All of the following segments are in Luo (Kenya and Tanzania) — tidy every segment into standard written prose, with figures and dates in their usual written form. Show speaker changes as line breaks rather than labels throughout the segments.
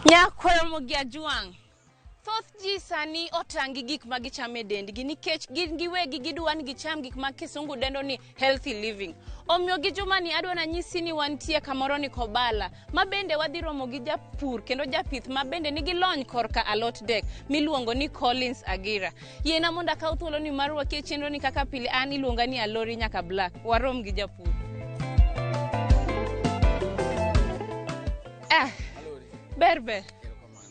Nyakwar Ramogi Ajwang', thoth ji sani otang' gi gik ma gichamo e dendgi nikech gin giwegi gidwa ni gicham gik ma kisungu dendo ni healthy living. Omiyo gi jumani adwa nanyisi ni wantie kamoro ni Kobala ma bende wadhi romo gi japur kendo japith ma bende nigi lony korka alot dek miluongo ni Collins Agira. Yiena mondo akaw thuoloni mar rwaki e chenro ni kaka pile an iluonga ni Alori nyaka Black. Warom gi japur. Ah, ber ber.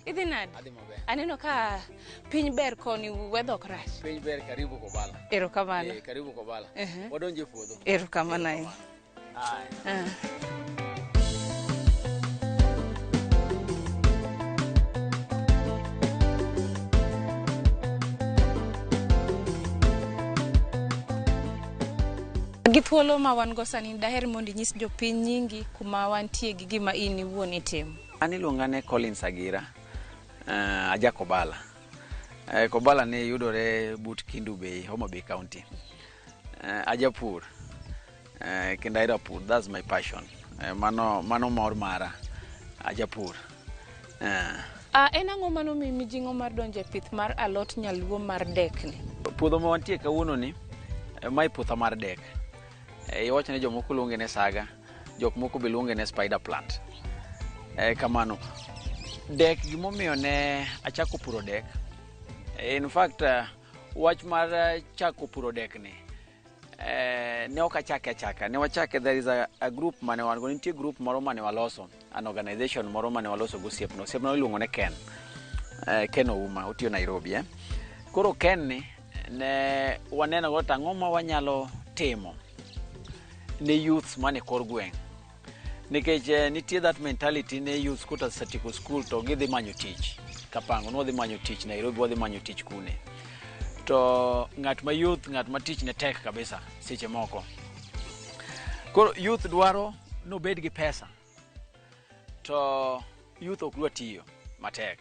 Idhi nade?
Adhi maber.
Aneno ka piny ber koni weather ok rach.
Piny ber karibu Kobala.
Erokamano.
Eh, karibu Kobala.
Ehe.
Wadonjo e puodho.
Erokamano ahinya.
Haya.
Ah. Gi thuolo ma wan go sani daher mondo inyis jopiny nyingi kuma wantie gi gima in iwuon itimo.
An iluonga ni Collins Agira, aja Kobala. Kobala ni yudore but Kendu Bay, Homa Bay County. Ajapur, kendo ahero pur, that's my passion. Mano mor mara, ajapur.
En ang'o manomiyi mijing'o mar donjo e pith mar alot nyaluo mar dek ni?
Puodho ma wantie kawuono ni, mae puotha mar dek. Iwacho ni jomoko luonge ni saga, jok moko be luonge ni spider plant. Kamano. Dek gimomiyo ne achako puro dek, in fact, wach mar chako puro dek ni, ne ok achake achaka. Ne wachake, there is a group mane wan go, nitie group moro mane waloso, an organization moro mane waloso gi osiepna. Osiepna iluongo ni Ken. Ken Ouma, otiyo Nairobi. Koro Ken ni, ne waneno go to ang'o ma wanyalo timo ne youths mane kor gweng'. Nikech nitie that mentality ne youths kota osetieko school to gidhi manyo tich. Kapango ni wadhi manyo tich Nairobi, wadhi manyo tich kune. To ng'at ma youth, ng'at ma tich ne tek kabisa seche moko. Koro youth dwaro nobed gi pesa. To youth ok dwa tiyo matek.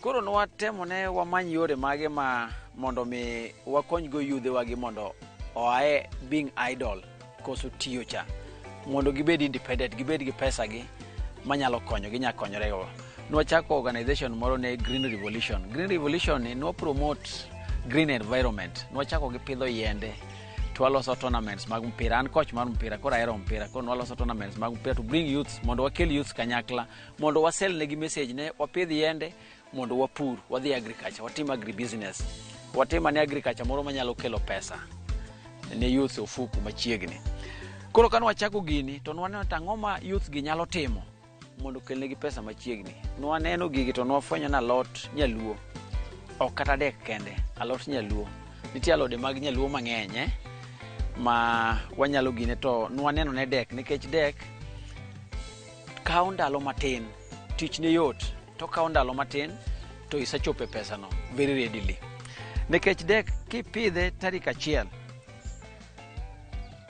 Koro nwatemo ne wamany yore mage ma mondo mi wakony go yudhe wagi mondo oae being idle koso tiyo cha mondo gibed independent, gibed gi pesa gi manyalo konyo gi nyakonyore go. Nwachako organization moro ne Green Revolution. Green Revolution ni nwa promote green environment. Nwachako gi pidho yiende to waloso tournaments mag mpira. An coach mar mpira, koro ahero mpira. Koro nwaloso tournaments mag mpira to bring youths, mondo wakel youths kanyakla, mondo wasell negi message ne wapidh yiende mondo wapur, wadhi agriculture, watim agribusiness. Watim ane agriculture moro manyalo kelo pesa ne youths e ofuku machiegni. Koro kane wachako gini to nwaneno to ang'o ma youths gi nyalo timo mondo okelnegi pesa machiegni. Nwaneno gigi to nwafwenyo ni alot nyaluo ok kata dek kende, alot nyaluo. Nitie alode mag nyaluo mang'eny ma wanyalo gine to nwaneno ne dek nikech dek kawo ndalo matin, tich ne yot to kawo ndalo matin to isechopo e pesano very readily. Nikech dek kipidhe tarik 1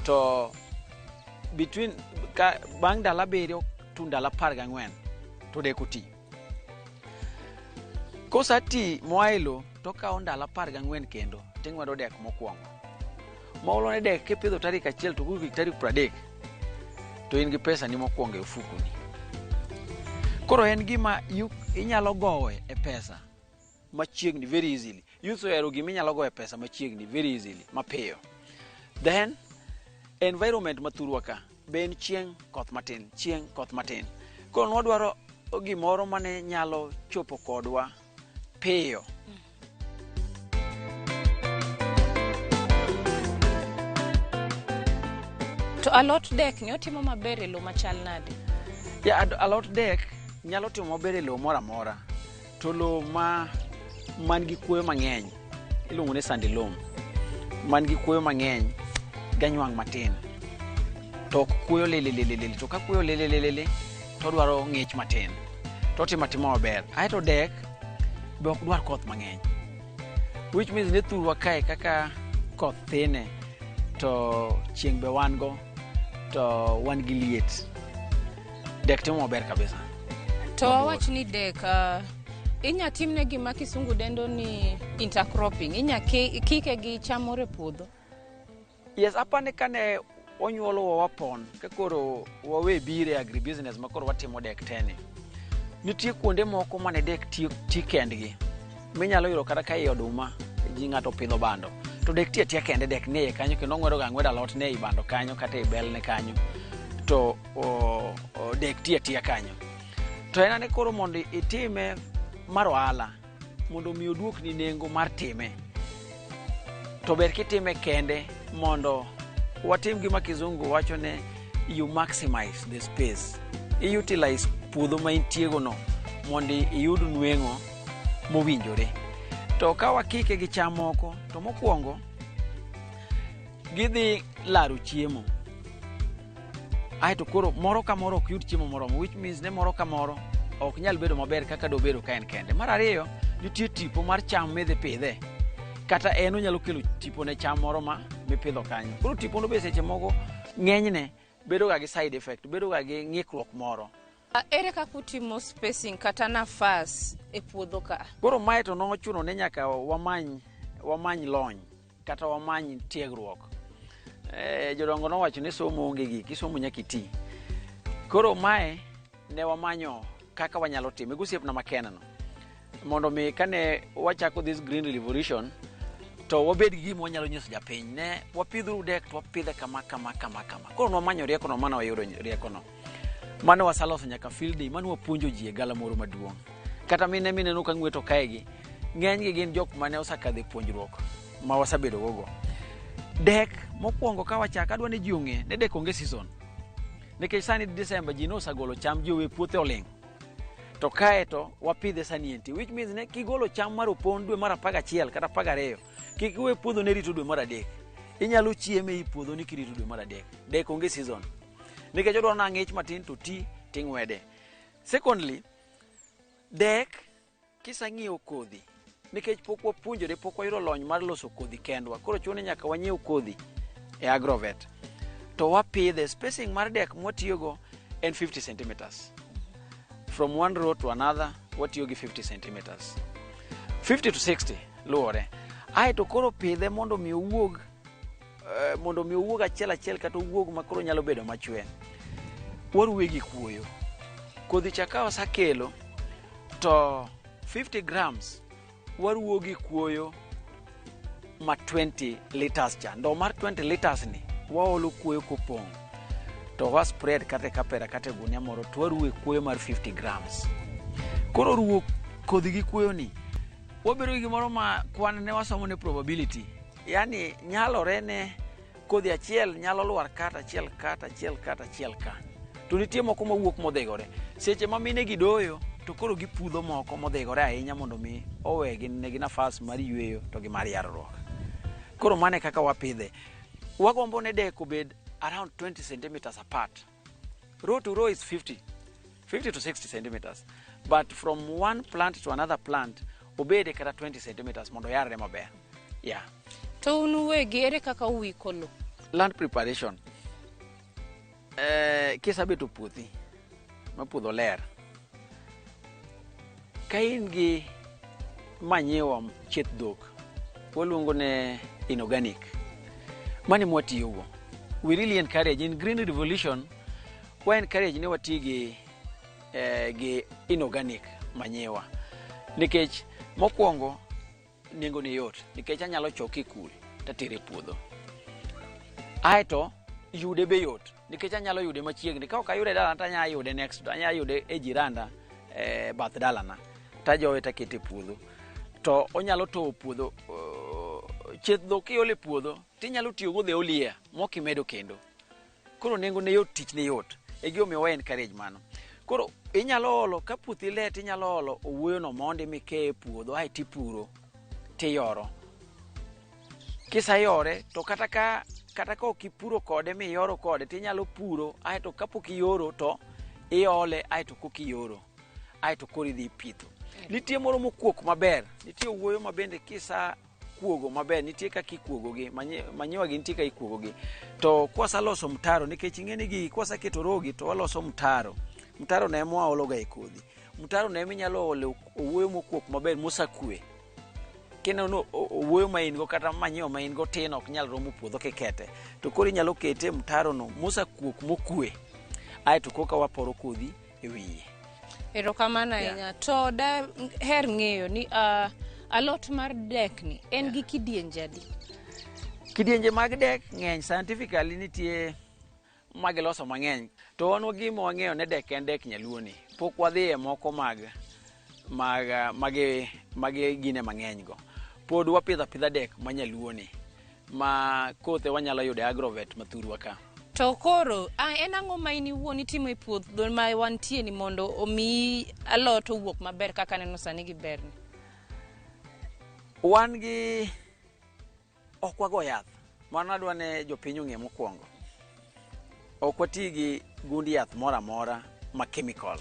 to between ka bang' ndalo 7 to ndalo 14 to dek oti. Kosati moa e lo to okawo ndalo 14 kendo ting'wedo dek mokwongo. Maulo ne dek kipidho tarik 1 to kogik tarik 30 to in gi pesa ni mokwongo e ofukoni. Koro en gima inyalo gowe e pesa machiegni very easily. Youth ohero gima inyalo gowe e pesa machiegni very easily, mapiyo. Then environment ma thurwa ka be en chieng' koth matin, chieng' koth matin. Koro nwadwaro gimoro mane nyalo chopo kodwa piyo.
To alot dek ni otimo maber e lowo machal nade?
Ya, alot dek nyalo timo maber e lowo moro amora. To lowo man gi kuoyo mang'eny iluongo ni sandy loam. Man gi kuoyo mang'eny ganywang' matin. To ok kuoyo lilililili, to ka kuoyo lilililili to odwaro ng'ich matin. To otimo atima maber. Aeto dek be ok dwar koth mang'eny. Which means ni thurwa kae kaka koth thine to chieng' be wan go to wan gi liet. Dek timo maber kabisa.
To wawach ni dek inya timne gima kisungu dendo ni intercropping. Inya kike gi cham moro e puodho.
Yes, apani kane onyuolowa wapon, ka koro wawe bire agribusiness ma koro watimo dek teni. Nitie kuonde moko mane dek ti kendgi minyalo yudo kata ka iye oduma ji ng'ato opidho bando to dek ti atiya kende, dek nie iye kanyo kendo ong'wedo ga ang'weda alot ne ei bando kanyo kata ei belne kanyo to dek ti atiya kanyo. To en ane koro mondo itime mar ohala mondo mi oduokni nengo mar time, to ber kitime kende mondo watim gima kizungu wacho ne you maximize the space, i utilize puodho ma intiego no mondo iyud nweng'o mowinjore. To ka wakike gi cham moko to mokwongo gidhi laro chiemo, aeto koro moro ka moro ok yud chiemo moromo, which means ne moro ka moro ok nyal bedo maber kaka dobedo ka en kende. Mar ariyo, nitie tipo mar cham midhi pidhe, kata en onyalo kelo tipo ne cham moro ma mipidho kanyo. Koro tipo no be seche moko ng'enyne bedo ga gi side effect, bedo ga gi ng'ikruok moro.
Ere kaka utimo spacing kata nafas e puodho ka?
Koro mae to nochuno ni nyaka wamany lony kata wamany tiegruok. Jodongo nowacho ni somo onge giki, somo nyaka iti. Koro mae ne wamanyo kaka wanyalo time gi osiepna Maken no mondo mi kane wachako this green revolution to wabed gi gima wanyalo nyiso japiny ne wapidhuru dek to wapidhe kama kama kama kama. Koro nwamanyo riekono mane wayudo riekono mane wasaloso nyaka field day mane wapuonjo ji e gala moro maduong'. Kata mine mineno ka ng'weto kaegi ng'enygi gin jok mane osekadho e puonjruok ma wasebedo gogo. Dek mokwongo ka wachako adwa ni ji ong'e ni dek onge season, nikech sani December ji nosegolo cham, ji owe puothe oling', to kae to wapidhe sani enti, which means ne kigolo cham mar opon dwe mar 11 kata 12, kik iwe puodho ne rito dwe mar 3. Inyalo chieme ei puodho ni kirito dwe mar 3. Dek onge season nikech odwaro na ng'ich matin to ti ting'wede. Secondly, dek kisang'iewo kodhi, nikech pok wapuonjore, pok wayudo lony mar loso kodhi kendwa, koro chuno ni nyaka wanyiew kodhi e agrovet to wapidhe. Spacing mar dek mwatiyogo en 50 centimeters from one row to another. Watiyo gi 50 centimeters, 50 to 60 luwore. Aeto koro pidhe mondo mi owuog achiel achiel kata owuog ma koro nyalo bedo machwe, waruwe gi kuoyo. Kodhi cha ka wasakelo to 50 grams waruwo gi kuoyo ma 20 liters cha, ndoo mar 20 liters ni waolo kuoyo kopong' to wa spread kata e kapera kata e gunia moro to waruwe kuoyo mar 50 grams. Koro ruwo kodhi gi kuoyo ni wabedo gi gimoro ma kwan ne wasomo ne probability, yani nyalore ne kodhi achiel nyalo lwar kata achiel kata achiel kata achiel ka, to nitie moko mawuok modhigore. Seche ma mine gi doyo to koro gipudho moko modhigore ahinya mondo mi owegi negi nafas mar yweyo to gi mar yarruok. Koro mano e kaka wapidhe. Wagombo ne dek obed around 20 centimeters apart. Row to row is 50 to 60 centimeters, but from one plant to another plant obede kata 20 centimeters mondo oyarre maber, yeah.
To un uwegi ere kaka uiko lo?
Land preparation, kisebeto puothi ma puodho ler, ka in gi manyiwa chieth dhok waluongo ne inorganic, mano ema watiyogo. We really encourage in green revolution, wa encourage ni wati gi inorganic manyiwa nikech mokwongo nengo ne yot, nikech anyalo choke e kul tatere e puodho. Aeto yude be yot nikech anyalo yude machiegni. Ka ok ayude e dalana to anyalo yude next door, anyalo yude e jiranda e bath dalana tajowe takete e puodho to onyalo towo puodho. Chieth dhok kiolo e puodho tinyalo tiyogo the whole year mok imedo kendo. Koro nengo ne yot, tich ne yot, e gimomiyo wa encourage mano. Koro inyalo olo ka puothi ler tinyalo olo owuoyo no mondi mikeye e puodho aeto ipuro tiyoro. Kisayore to kata ka ok ipuro kode miyoro kode tinyalo puro, aeto kapok iyoro to iole, aeto koka iyoro, aeto koro idhi ipitho. Nitie moro mokuok maber, nitie owuoyo ma bende kisa kuogo maber, nitie kaka ikuogo gi manyiwa gi, nitie kaka ikuogo gi. To kwasaloso mtaro, nikech ing'e ni gigi kwaseketo rogi to waloso mtaro, mtaro no ema waolo ga e kodhi. Mtaro no ema inyalo ole owuoyo mokuok maber mosakwe. Kineno ni owuoyo ma in go kata manyiwa ma in go tin ok nyal romo puodho kikete, to koro inyalo kete e mtaro no mosakuok mokwe, aeto koka waporo kodhi e wiye.
Erokamano ahinya. To da her ng'eyo ni alot mar dek ni en gi kidienje adi?
Kidienje mag dek ng'eny, scientifically nitie magiloso mang'eny. To wan gima wang'eyo ne dek en dek nyaluo ni. Pok wadhi e moko mag mag magi magi gine mang'eny go. Pod wapidho apidha dek ma nyaluo ni ma kothe wanyalo yudo e agrovet mathurwa ka.
To koro en ang'o ma in iwuon itimo e puodho ma wantie ni mondo omiyi alot owuok maber kaka aneno sani gi berni?
Wan gi ok wago yath. Mano adwa ne jopiny ong'e mokwongo. Ok wati gi gund yath moro amora ma chemical.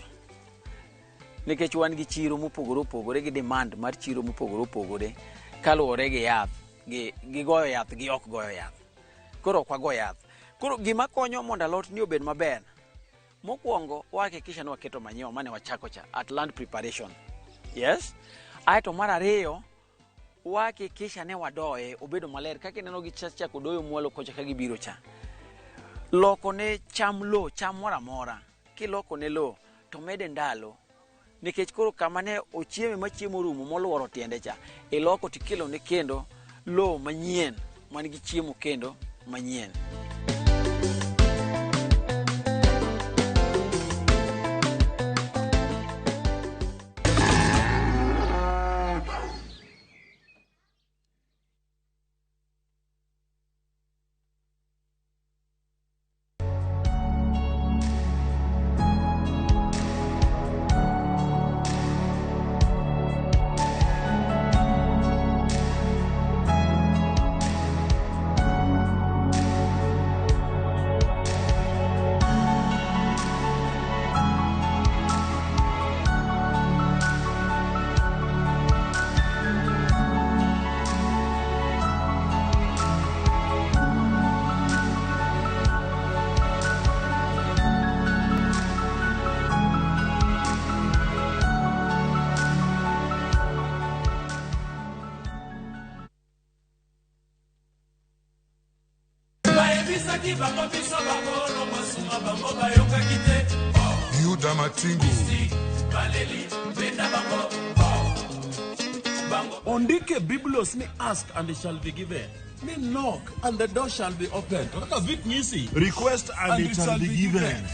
Nikech wan gi chiro mopogore opogore gi demand mar chiro mopogore opogore kaluwore gi yath, gi goyo yath gi ok goyo yath. Koro ok wago yath. Koro gima konyo mondo alot ni obed maber, mokwongo wahakikisha ni waketo manyiwa mane wachako cha at land preparation. Yes. Aeto mar ariyo, wahakikisha ni wadoye obedo maler kaka ineno gi chako doyo mwalo kocha ka gibiro cha. Loko ne cham lo, cham moro amora, kiloko ne lo to mede ndalo. Nikech koro kama ne ochieme ma chiemo orumo moluoro tiende cha, iloko tikelo ne kendo lo manyien man gi chiemo kendo manyien.
Yuda Matingu.
Ondike Biblos ni ask and it shall be given. Ni knock and the door shall be opened. Kaka Vic Nyisi.
Request and it shall be given.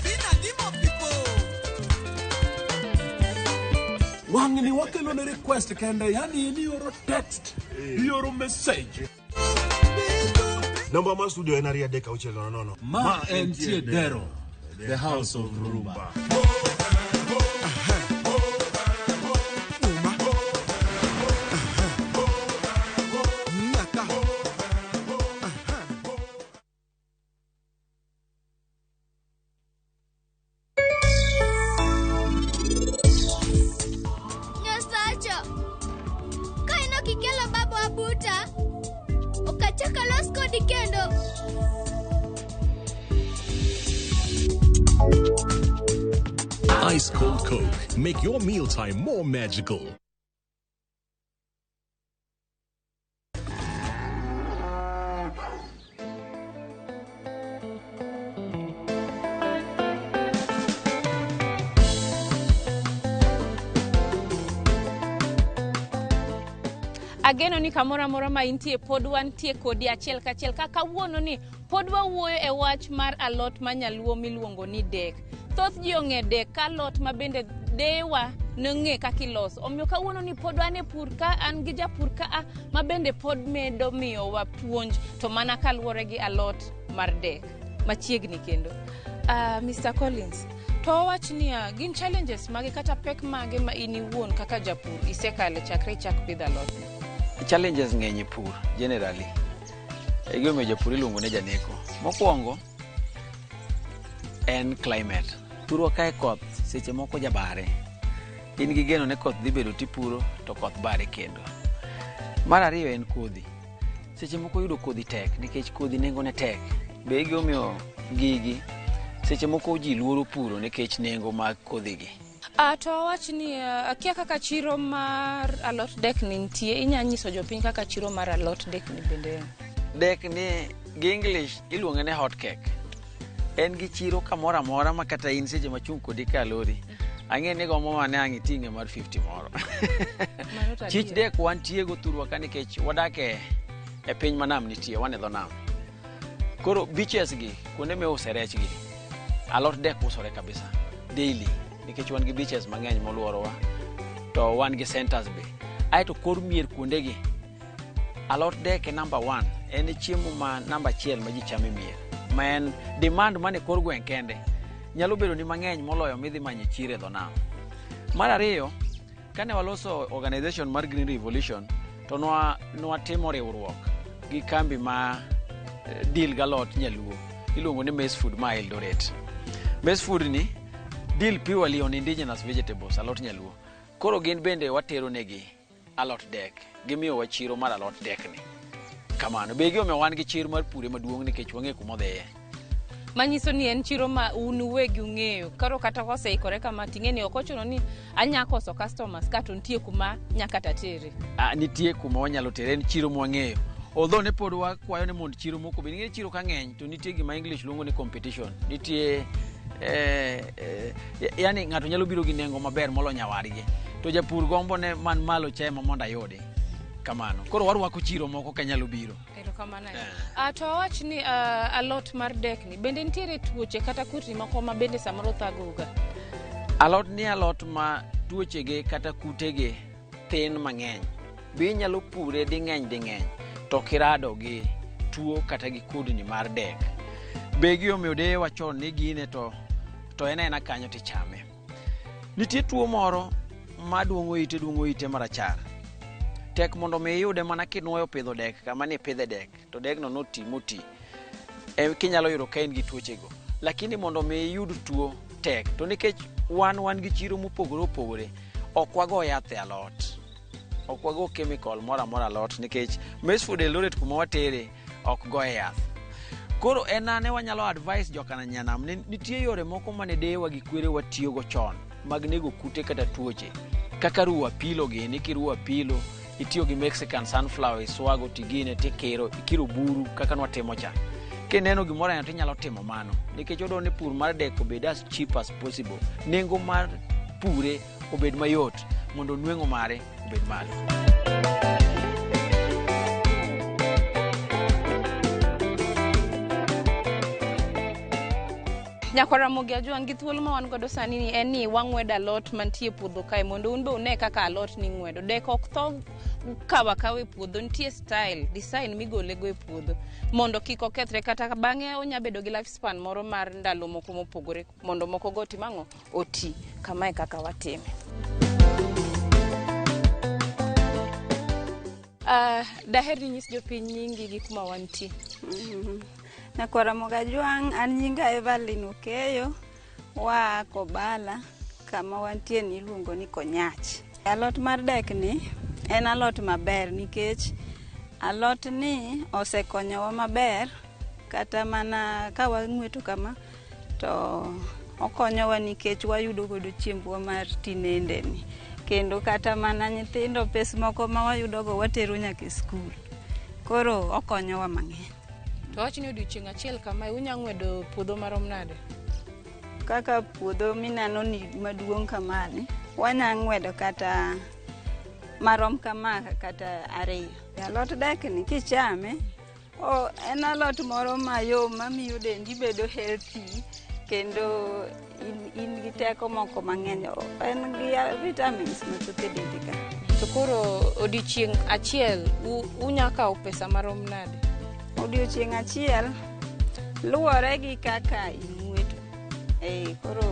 Wang'ni wakelo ne request kende, yani in ioro text, ioro message.
Namba mar studio en 23600.
Ma entie Dero, the house of Rumba.
Nyasacha, ka in ok ikelo baba buta, ok achak alos kodi kendo.
Ice Cold Coke. Make your mealtime more magical.
Ageno ni kamoro amora ma intie pod wantie kodi achiel kachiel ka kawuono ni pod wawuoyo e wach mar alot ma nyaluo miluongo ni dek. Thoth ji ong'e dek ka alot ma bende deyewa nong'e kaka iloso. Omiyo kawuono ni pod wan e pur ka an gi japur ka a ma bende pod medo miyowa puonj to mana kaluwore gi alot mar dek machiegni kendo. Mr. Collins, to wawach niya, gin challenges mage kata pek mage ma in iwuon kaka japur isekale chakre ichak pidho alot ni?
Challenges ng'eny e pur generally. E gimomiyo japur iluongo ni janeko. Mokwongo en climate. Thurwa kae koth seche moko jabare. In gi geno ni koth dhi bedo tipuro to koth bare kendo. Mar ariyo en kodhi. Seche moko yudo kodhi tek nikech kodhi nengone tek. Be gimomiyo gigi seche moko ji luoro puro nikech nengo mag kodhi gi.
To wawach ni akia kaka chiro mar alot dek ni nitie, inya nyiso jopiny kaka chiro mar alot dek ni bende en?
Dek ni gi English iluonge ni hot cake. En gi chiro kamoro amora ma kata in seche machung' kodi ka lori. Ang'e ni gombo mane ang' iting'e mar 50 moro.
Mano to
Chich
adier.
dek wantie go thurwa ka nikech wadak e piny ma nam nitie, wan e dho nam. Koro beaches gi, kuonde miuse rech gi, alot dek usore kabisa daily nikech wan gi beaches mang'eny moluorowa to wan gi centers be. Aeto kor mier kuondegi, alot dek e number one, en e chiemo ma namba achiel ma ji chamo e mier. Ma en demand mane kor gweng' kende nyalo bedo ni mang'eny moloyo midhi manyo e chiro e dho nam. Mar ariyo, kane waloso organization mar Green Revolution to nwatimo riwruok gi kambi ma deal galot nyaluo iluongo ni Maize Food ma Eldoret. Maize Food ni deal purely on indigenous vegetables, alot nyaluo. Koro gin bende watero negi alot dek, gimiyowa chiro mar alot dek ni. Kamano, be giomiyo wan gi chir mar pure maduong' nikech wang'e kumodhiye.
Manyiso ni en chiro ma un uwegi ung'eyo. Koro kata koseikore kama ting'e ni ok ochuno ni anya koso customers ka to nitie kuma nyaka tatere.
Nitie kuma wanyalo tere, en chiro mwang'eyo. Although ne pod wakwayo ni mondo chiro moko bed, nikech chiro ka ng'eny to nitie gima English luongo ni competition. Nitie yani ng'ato nyalo biro gi nengo maber molo nyawadgi. To japur gombo ne man malo cha ema mondo ayudi. Kamano. Koro warwako chiro moko ka nyalo biro.
Erokamano ahinya. To awach ni alot mar dek ni bende nitiere tuoche kata kutni moko ma bende samoro thagouga?
Alot ni alot ma tuochege kata kutege thin mang'eny. Be inyalo pure ding'eny ding'eny to kirado gi tuo kata gi kudni mar dek. Be giomiyo deyewa chon ni gine to en aena kanyo tichame. Nitie tuo moro ma duong'o ite marachar. Tek mondo mi iyude mana kinuoyo pidho dek kama ni pidhe dek to degno noti moti. Kinyalo yudo ka in gi tuochego. Lakini mondo mi iyud tuo tek to nikech wan gi chiro mopogore opogore, ok wago yath e alot. Ok wago chemical moro amora alot nikech Maize Food Eldoret kuma watere ok goye yath. Koro en ane wanyalo advise jokanyanam ni nitie yore moko mane deyewa gi kwerewa tiyogo chon mag nego kute kata tuoche. Kaka ruwo apilo gini, kiruwo apilo, itiyo gi Mexican sunflower iswago tigine tikiro, ikiro buru kaka nwatimo cha. Kineno gimoro aina tinyalo timo mano nikech odwa ni pur mar dek obed as cheap as possible. Nengo mar pure obed mayot mondo nweng'o mare obed malo.
Nyakwar Ramogi Ajwang' gi thuolo ma wan godo sani ni en ni wang'wedo alot mantie e puodho kae mondo un be une kaka alot ni ing'wedo. Dek ok tho kawo akawa e puodho, nitie style, design migole go e puodho mondo kik okethre kata bang'e onya bedo gi lifespan moro mar ndalo moko mopogore mondo moko go otim ang'o? Oti. Kamae kaka watime. Daher ni nyis jopiny nyingi gi kuma wantie.
Nyakwar Ramogi Ajwang', an nyinga Evelyn Okeyo, waa Kobala, kama wantie ni iluongo ni Konyach. Alot mar dek ni en alot maber nikech alot ni osekonyowa maber kata mana ka wang'weto kama to okonyowa nikech wayudo godo chiembwa mar tinende ni. Kendo kata mana nyithindo pes moko ma wayudogo watero nyaka e skul. Koro okonyowa mang'eny.
To wach ni odiochieng' achiel kamae unya ng'wedo puodho marom nade?
Kaka puodho mineno ni maduong' kamani, wanya ng'wedo kata marom kama kata ariyo. Alot dek ni kichame, en alot moro mayom mamiyo dendi bedo healthy kendo in gi teko moko mang'eny. En gi vitamins mathoth e dendi ka.
To koro odiochieng' achiel unya kawo pesa marom nade?
Odiochieng' achiel luwore gi kaka ing'weto. Koro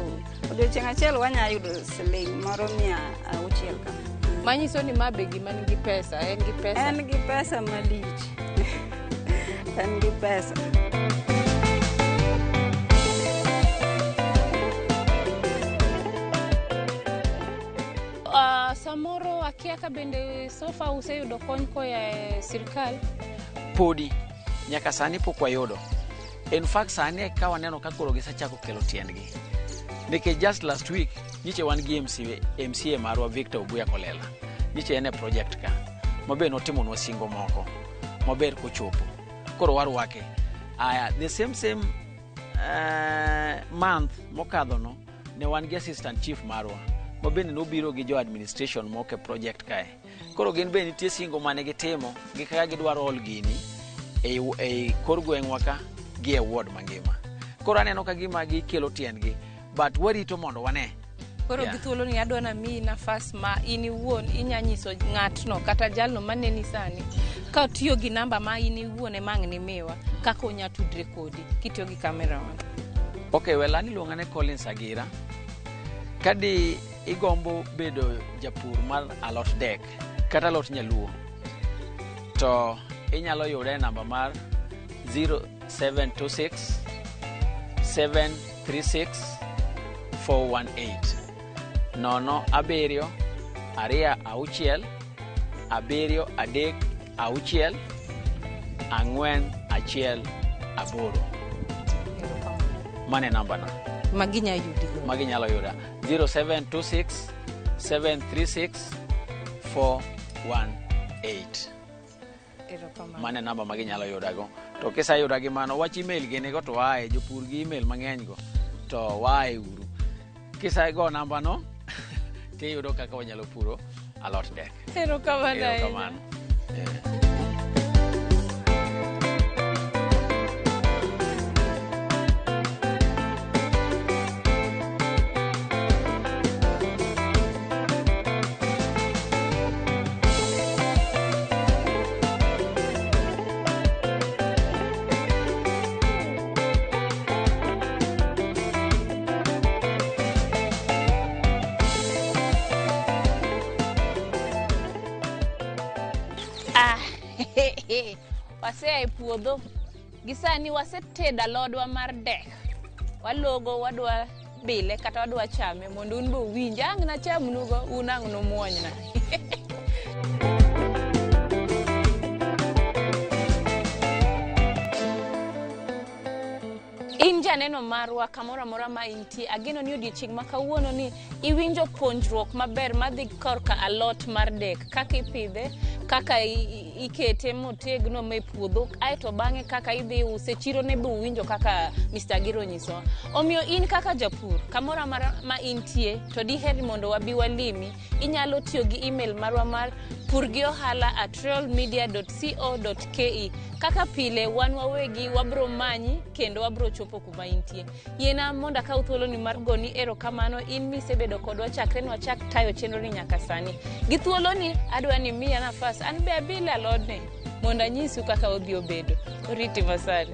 odiochieng' achiel wanya yudo siling' moro 600 kama.
Manyiso ni ma be gima nigi pesa, en gi pesa.
En gi pesa malich. En gi pesa.
Samoro akia ka bende sofa useyudo kony koa e sirkal?
Podi, nyaka sani pok wayudo. In fact, sani ka waneno ka koro gisechako kelo tiendgi. Nikech just last week, nyiche wan gi MCA marwa Victor Obuya Kolela. Nyiche en e project ka, mabe notimonwa singo moko, maber kochopo. Koro warwake. Aya, the same month mokadhono, ne wan gi assistant chief marwa. ma bende nobiro gi jo administration moko e project kae. Koro gin be nitie singo mane gitimo gi kaka gidwaro ol gini ei kor gweng'wa ka gi e ward mangima. Koro aneno ka gima gikelo tiendgi, but warito mondo wane.
Koro
Yeah.
gi thuolo ni adwa namiyi nafas ma in iwuon inya nyiso ng'atno kata jalno maneni sani ka otiyo gi namba ma in iwuon ema ang' nimiwa kaka onya tudre kodi kitiyo gi kamera wa.
Ok, well, an iluonga ni Collins Agira. Kadi igombo bedo japur mar alot dek kata alot nyaluo, to inyalo yude e namba mar 0726 736 418 0 7 2 6 7 3 6 4 1 8. Mano e nambana.
Ma ginya yudi go.
Magi nyalo yuda 0726 736 418.
Erokamano.
Mano e namba ma ginyalo yudago. To kisayuda gi mano, wach email gini go to wae, jopur gi email mang'eny go to wae uru. Kisego namba no tiyudo kaka wanyalo puro alot dek.
Erokamano ahinya.
Erokamano. Eh.
Ah, wasea e puodho gi sani wasetedo alodwa mar dek walogo wadwa bile kata wadwa chame mondo un be uwinj ang' nachamnugo un ang' numuonyna. In janeno marwa kamoro amora ma intie, ageno ni odiochieng' ma kawuono ni iwinjo puonjruok maber madhi korka alot mar dek, kaka ipidhe, kaka ikete motegno ma e puodho, aeto bang'e kaka idhi use chiro ne be uwinjo kaka Mr. Agiro onyisowa. Omiyo in kaka japur kamoro amora ma intie to diher ni mondo wabi walimi, inyalo tiyo gi email marwa mar purgiohala@royalmedia.co.ke. Kaka pile wan wawegi wabro manyi kendo wabro chopo kuma intie. Yiena mondo akaw thuoloni mar goni erokamano in misebedo kodwa chakre nwachak tayo chenro ni nyaka sani. Gi thuoloni adwa ni miya nafas an be abile alodni mondo anyisu kaka odhi obedo. Oriti masani.